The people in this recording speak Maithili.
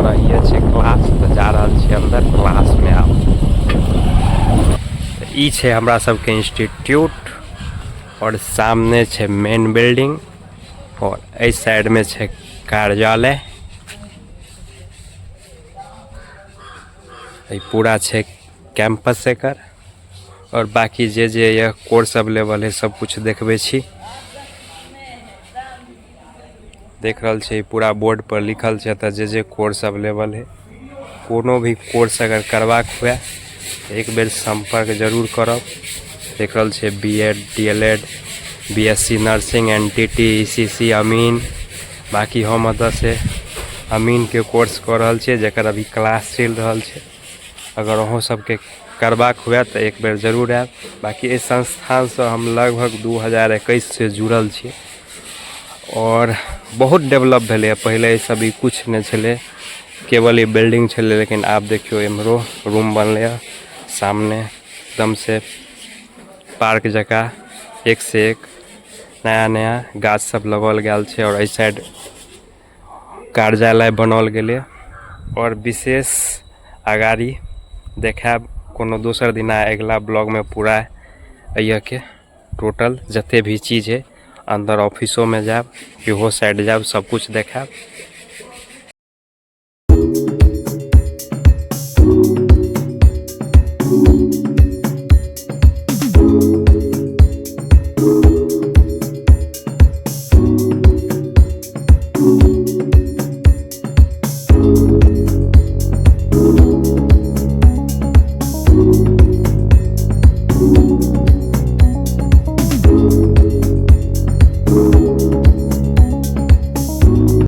और ये छै क्लास, तऽ जा रहल छी अंदर क्लास में। आब ई छै हमरा सबके इंस्टीट्यूट और सामने छै मेन बिल्डिंग और एहि साइड में छै कार्यालय। ई पूरा छै कैंपस एकर। और बाकी जे जे यऽ कोर्स अवेलेबल है सब कुछ देखबै छी। देख रहल छी पूरा बोर्ड पर लिखल छै एतऽ जे जे कोर्स अवेलेबल है। कोनो भी कोर्स अगर करबाक हुए तऽ एक बेर सम्पर्क जरूर करब। देख रहल छियै B Ed, D L Ed, B S C nursing, N T T, E C C, अमीन। बाकी हम एतऽ से अमीनके कोर्स कऽ रहल छियै, जकर अभी क्लास चलि रहल छै। अगर अहूँ सबके करबाक हुए तऽ एक बेर जरूर आयब। बाकी एहि संस्थानसँ हम लगभग 2021 से जुड़ल छी और बहुत डेवलप भेलैए। पहिले एहि सब ई किछु नहि छलै, केवल ई बिल्डिंग छलै, लेकिन आब देखियौ एम्हरो रूम बनलैए, सामने एकदम से पार्क जकाँ एक से एक नया नया गाछ सब लगाओल गेल छै और एहि साइड कार्यालय बनाओल गेलै। और विशेष अगाड़ी देखायब कोनो दोसर दिना, अगिला ब्लॉगमे पूरा एहिके टोटल जते भी चीज है। अंदर ऑफिसोमे जायब, इहो साइड जायब, सब कुछ देखायब।